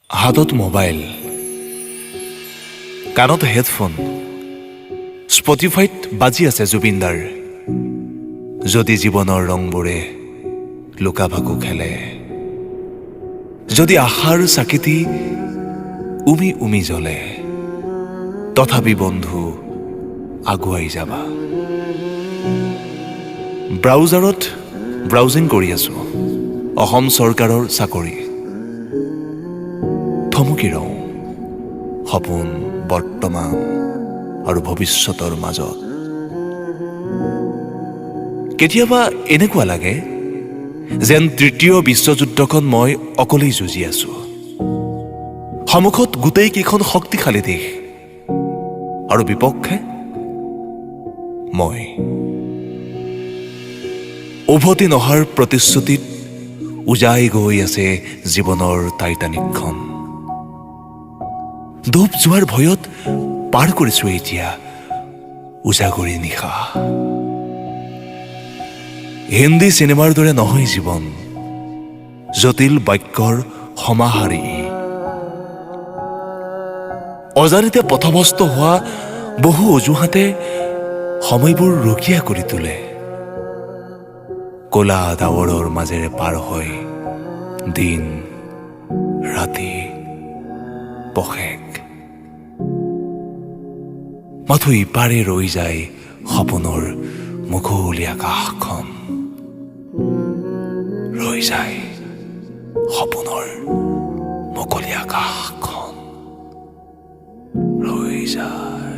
হাতত মোবাইল, কাণত হেডফোন, স্পটিফাইত বাজি আছে জুবিনদাৰ যদি জীৱনৰ ৰংবোৰে লুকা ভাকু খেলে, যদি আশাৰ চাকিটি উমি উমি জ্বলে, তথাপি বন্ধু আগুৱাই যাবা। ব্ৰাউজাৰত ব্ৰাউজিং কৰি আছো, অসম চৰকাৰৰ চাকৰি। থমকি ৰওঁ সপোন, বৰ্তমান আৰু ভৱিষ্যতৰ মাজত। কেতিয়াবা এনেকুৱা লাগে যেন তৃতীয় বিশ্বযুদ্ধখন মই অকলেই যুঁজি আছো। সন্মুখত গোটেইকেইখন শক্তিশালী দেশ আৰু বিপক্ষে মই। উভতি নহাৰ প্ৰতিশ্ৰুতিত উজাই গৈ আছে জীৱনৰ টাইটানিকখন। ডুব যোৱাৰ ভয়ত পাৰ কৰিছো এতিয়া উজাগৰী নিশা। হিন্দী চিনেমাৰ দৰে নহয় জীৱন, জটিল বাক্যৰ সমাহাৰী। অজানিতে পথভ্ৰষ্ট হোৱা বহু অজুহাতে সময়বোৰ ৰুগীয়া কৰি তোলে। ক'লা ডাৱৰৰ মাজেৰে পাৰ হৈ দিন, ৰাতি, পষেক, মাথো ইপাৰে ৰৈ যায় সপোনৰ মুকলি আকাশখন, ৰৈ যায় সপোনৰ মুকলি আকাশখন, ৰৈ যায়।